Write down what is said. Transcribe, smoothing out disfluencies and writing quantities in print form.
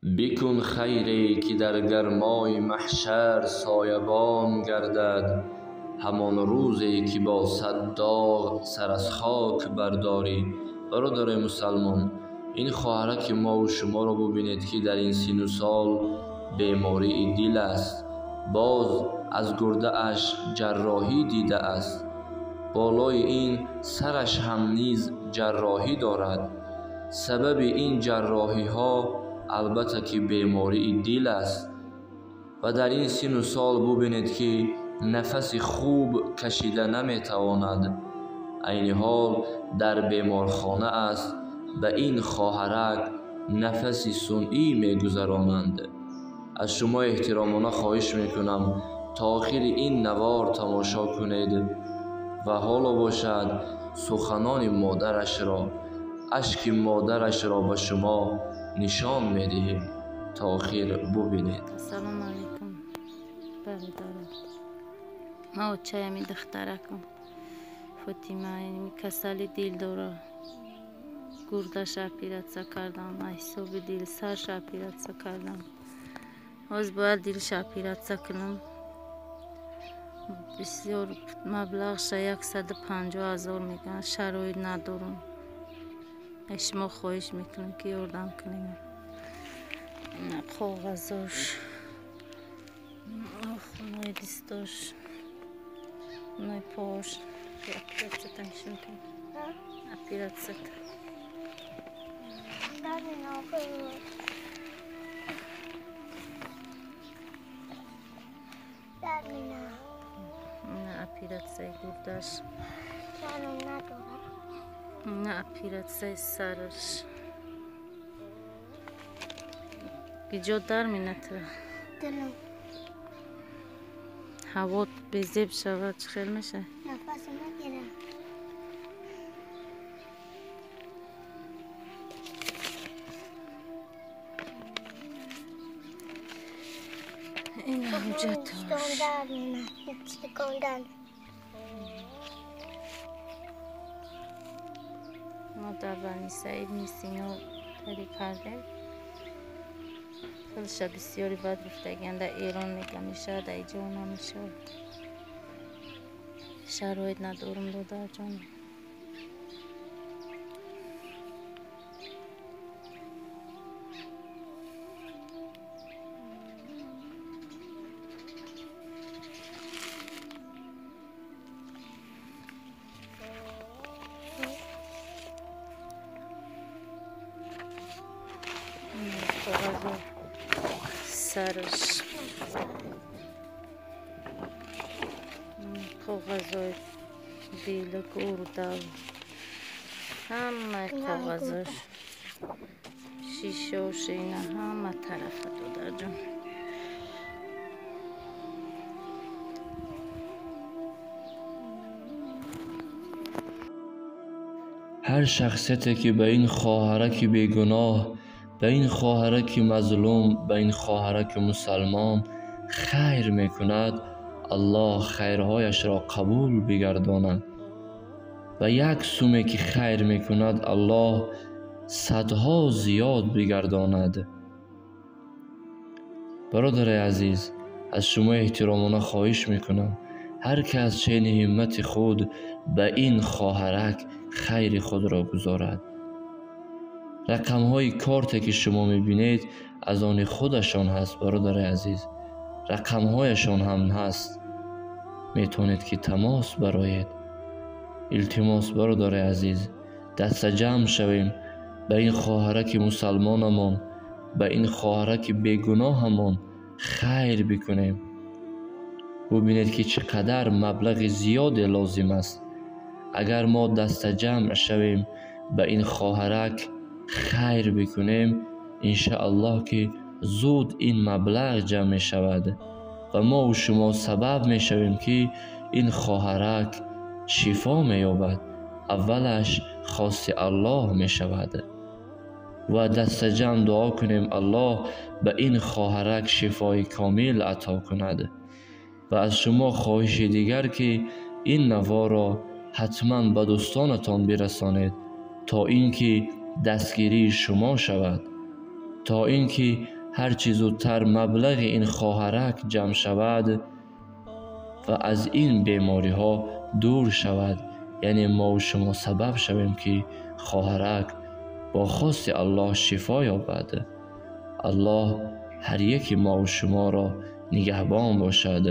Бикун хайре, ки дар гармои маҳшар соябон гардад, ҳамон рӯзе, ки бо сад доғ сар аз хок бардорӣ. Бародарои мусалмон, ин хоҳараки мову шуморо бубинед, ки дар ин сину сол бемории дил аст, боз аз гурдааш ҷарроҳӣ дидааст, болои ин сараш ҳам низ ҷарроҳӣ дорад. Сабаби ин ҷарроҳиҳо албатта ки бемории дил аст. Ва дар ин сину сол бубинед, ки нафаси хуб кашида наметавонад. Айни ҳол дар беморхона аст, ба ин хоҳарак нафаси сунъӣ мегузаронанд. Аз шумо эҳтиромона хоҳиш мекунам, то охири ин навор тамошо кунед ва ҳоло бошад суханони модарашро, ашки модарашро ба шумо нишон медиҳем. То охир бубинед. Ассалому алайкум, бародарам. Ман очаями духтаракам Фотима касали дил дора. Гурдаша оператсия кардам, ҳисоби дил сарша оператсия кардам. Ҳоз бояд дилша оператсия кунам. Бисёр маблағша 150 000 мегӯянд, шароит надорам. Аз шумо хоҳиш мекунам, ки ёрдам кунем. Коғазош, хунои дистош, хунои пош. Оператсията нишон кун. Оператсията. Оператсияи гурдаш, оператсияи сараш. Киҷо дар минатра? Ҳаво безеб шавад, чӣ хел мешавад? Ин ҳуҷҷатош. Мо дар Баниса Ибни Сино тари кардем. Пулша бисёри бад гуфтагиан, дар Эрон мега мешавад, дар иҷо намешавад. Шароит надорум, додарҷон. Коғазо сараш, коғазои дилу гурдав, ҳамаи коғазош, шишош, ина ҳама тарафа, додарҷон. Ҳар шахсияте, ки ба ин хоҳараки бегуноҳ, ба ин хоҳараки мазлум, ба ин хоҳараки мусалмон хайр мекунад, Аллоҳ хайрҳояшро қабул бигардонад. Ва як суме, ки хайр мекунад, Аллоҳ садҳо зиёд бигардонад. Бародари азиз, аз шумо эҳтиромона хоҳиш мекунам, ҳар кас чени ҳиммати худ ба ин хоҳарак хайри худро гузорад. Рақамҳои корте, ки шумо мебинед, аз они худашон ҳаст, бародари азиз. Рақамҳояшон ҳам ҳаст, метавонед, ки тамос бароед. Илтимос, бародари азиз, дастаҷамъ шавем, ба ин хоҳараки мусалмонамон, ба ин хоҳараки бегуноҳамон хайр бикунем. Бубинед, ки чӣ қадар маблағи зиёде лозим аст. Агар мо дастаҷамъ шавем, ба ин хоҳарак хайр бикунем, иншааллоҳ, ки зуд ин маблағ ҷамъ мешавад ва мову шумо сабаб мешавем, ки ин хоҳарак шифо меёбад. Аввалаш хости Аллоҳ мешавад. Ва дастаҷамъ дуо кунем, Аллоҳ ба ин хоҳарак шифои комил ато кунад. Ва аз шумо хоҳиши дигар, ки ин наворро ҳатман ба дӯстонатон бирасонед, то ин ки дастгирии шумо шавад. То ин ки ҳарчи зудтар маблағи ин хоҳарак ҷамъ шавад ва аз ин бемориҳо дур шавад. Яъне мову шумо сабаб шавем, ки хоҳарак бо хости Аллоҳ шифо ёбад. Аллоҳ ҳар яки мову шуморо нигаҳбон бошад.